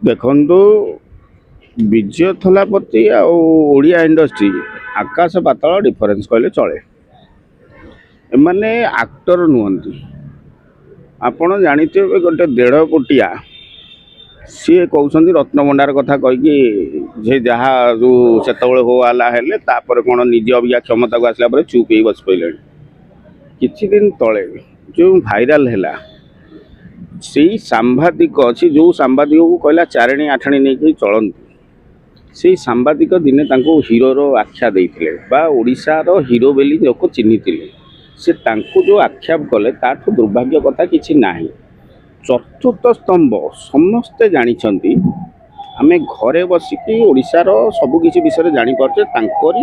ଦେଖନ୍ତୁ, ବିଜୟ ଥଲାପତି ଆଉ ଓଡ଼ିଆ ଇଣ୍ଡଷ୍ଟ୍ରି ଆକାଶ ପାତାଳ ଡିଫରେନ୍ସ କହିଲେ ଚଳେ। ଏମାନେ ଆକ୍ଟର ନୁହନ୍ତି। ଆପଣ ଜାଣିଥିବେ, ଗୋଟେ 1.5 ଫୁଟିଆ ସିଏ କହୁଛନ୍ତି ରତ୍ନଭଣ୍ଡାର କଥା କହିକି ସେ ଯାହା ଯେଉଁ ସେତେବେଳେ ହୋ ହାଲା ହେଲେ, ତାପରେ କ'ଣ ନିଜେ ଅବିକା କ୍ଷମତାକୁ ଆସିଲା ପରେ ଚୁପ୍ ହେଇ ବସି ପଡ଼ିଲେଣି। କିଛି ଦିନ ତଳେ ଯେଉଁ ଭାଇରାଲ ହେଲା, ସେଇ ସାମ୍ବାଦିକ ଅଛି, ଯେଉଁ ସାମ୍ବାଦିକକୁ କହିଲା ଚାରେଣୀ ଆଠେଣୀ ନେଇକି ଚଳନ୍ତି, ସେଇ ସାମ୍ବାଦିକ ଦିନେ ତାଙ୍କୁ ହିରୋର ଆଖ୍ୟା ଦେଇଥିଲେ ବା ଓଡ଼ିଶାର ହିରୋ ବୋଲି ଲୋକ ଚିହ୍ନିଥିଲେ। ସେ ତାଙ୍କୁ ଯେଉଁ ଆକ୍ଷେପ କଲେ, ତାଠୁ ଦୁର୍ଭାଗ୍ୟ କଥା କିଛି ନାହିଁ। ଚତୁର୍ଥ ସ୍ତମ୍ଭ ସମସ୍ତେ ଜାଣିଛନ୍ତି। ଆମେ ଘରେ ବସିକି ଓଡ଼ିଶାର ସବୁ କିଛି ବିଷୟରେ ଜାଣିପାରୁଛେ ତାଙ୍କରି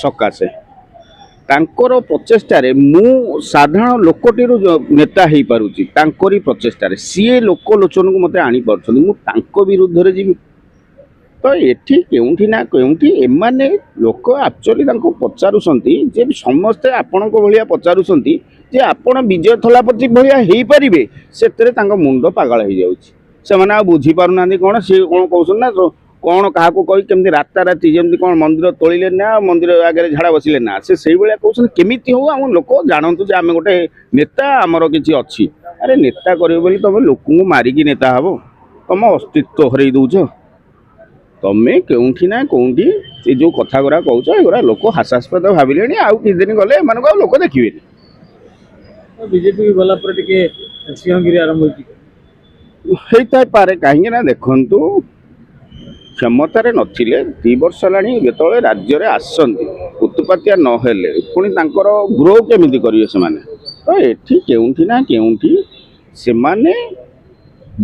ସକାଶେ। ତାଙ୍କର ପ୍ରଚେଷ୍ଟାରେ ମୁଁ ସାଧାରଣ ଲୋକଟିରୁ ନେତା ହେଇପାରୁଛି। ତାଙ୍କରି ପ୍ରଚେଷ୍ଟାରେ ସିଏ ଲୋକଲୋଚନକୁ ମୋତେ ଆଣିପାରୁଛନ୍ତି। ମୁଁ ତାଙ୍କ ବିରୁଦ୍ଧରେ ଯିବି ତ ଏଠି କେଉଁଠି ନା କେଉଁଠି ଏମାନେ ଲୋକ ଆକ୍ଚୁଆଲି ତାଙ୍କୁ ପଚାରୁଛନ୍ତି ଯେ, ସମସ୍ତେ ଆପଣଙ୍କ ଭଳିଆ ପଚାରୁଛନ୍ତି ଯେ ଆପଣ ବିଜୟ ଥଲାପତି ଭଳିଆ ହେଇପାରିବେ? ସେଥିରେ ତାଙ୍କ ମୁଣ୍ଡ ପାଗଳ ହେଇଯାଉଛି। ସେମାନେ ଆଉ ବୁଝିପାରୁନାହାନ୍ତି କ'ଣ ସିଏ କ'ଣ କହୁଛନ୍ତି ନା କ'ଣ, କାହାକୁ କହି କେମିତି ରାତାରାତି ଯେମିତି କ'ଣ ମନ୍ଦିର ତୋଳିଲେ ନା ମନ୍ଦିର ଆଗରେ ଝାଡ଼ା ବସିଲେ ନା, ସେ ସେଇଭଳିଆ କହୁଛନ୍ତି କେମିତି ହଉ, ଆମ ଲୋକ ଜାଣନ୍ତୁ ଯେ ଆମେ ଗୋଟେ ନେତା, ଆମର କିଛି ଅଛି। ଆରେ, ନେତା କରିବ ବୋଲି ତମେ ଲୋକଙ୍କୁ ମାରିକି ନେତା ହବ? ତମ ଅସ୍ତିତ୍ୱ ହରେଇ ଦଉଛ ତମେ। କେଉଁଠି ନା କେଉଁଠି ଏ ଯେଉଁ କଥା ଗୁଡ଼ା କହୁଛ, ଏଗୁଡ଼ା ଲୋକ ହାସ୍ୟାସ୍ପଦ ଭାବିଲେଣି। ଆଉ କିଛି ଦିନ ଗଲେ ଏମାନଙ୍କୁ ଆଉ ଲୋକ ଦେଖିବେନି। ବିଜେପି ଗଲା ପରେ ଟିକେ ସିଂହଗିରି ଆରମ୍ଭ ହୋଇଛି। ହେଇଥାଇପାରେ। କାହିଁକି ନା ଦେଖନ୍ତୁ, କ୍ଷମତାରେ ନଥିଲେ, 2 ବର୍ଷ ହେଲାଣି ଯେତେବେଳେ ରାଜ୍ୟରେ ଆସିଛନ୍ତି, ଉତ୍ପାତିଆ ନହେଲେ ପୁଣି ତାଙ୍କର ଗ୍ରୋ କେମିତି କରିବେ ସେମାନେ? ତ ଏଠି କେଉଁଠି ନା କେଉଁଠି ସେମାନେ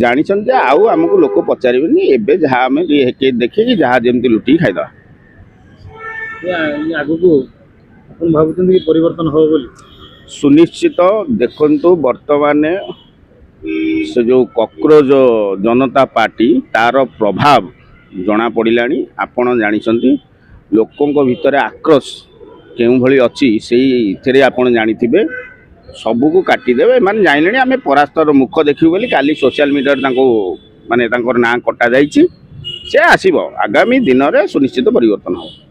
ଜାଣିଛନ୍ତି ଯେ ଆଉ ଆମକୁ ଲୋକ ପଚାରିବେନି, ଏବେ ଯାହା ଆମେ ଟିକେ ଦେଖିକି ଯାହା ଯେମିତି ଲୁଟିକି ଖାଇଦେବା। ଇଏ ଆଗକୁ ଆପଣ ଭାବୁଛନ୍ତି କି ପରିବର୍ତ୍ତନ ହବ ବୋଲି? ସୁନିଶ୍ଚିତ। ଦେଖନ୍ତୁ, ବର୍ତ୍ତମାନ ସେ ଯେଉଁ କକ୍ରୋଚ ଜନତା ପାର୍ଟି, ତାର ପ୍ରଭାବ ଜଣାପଡ଼ିଲାଣି। ଆପଣ ଜାଣିଛନ୍ତି ଲୋକଙ୍କ ଭିତରେ ଆକ୍ରୋଶ କେଉଁଭଳି ଅଛି, ସେଇଥିରେ ଆପଣ ଜାଣିଥିବେ। ସବୁକୁ କାଟିଦେବେ। ଏମାନେ ଜାଣିଲେଣି ଆମେ ପରାସ୍ତର ମୁଖ ଦେଖିବୁ ବୋଲି। କାଲି ସୋସିଆଲ ମିଡ଼ିଆରେ ତାଙ୍କୁ ମାନେ ତାଙ୍କର ନାଁ କଟା ଯାଇଛି। ସେ ଆସିବ, ଆଗାମୀ ଦିନରେ ସୁନିଶ୍ଚିତ ପରିବର୍ତ୍ତନ ହେବ।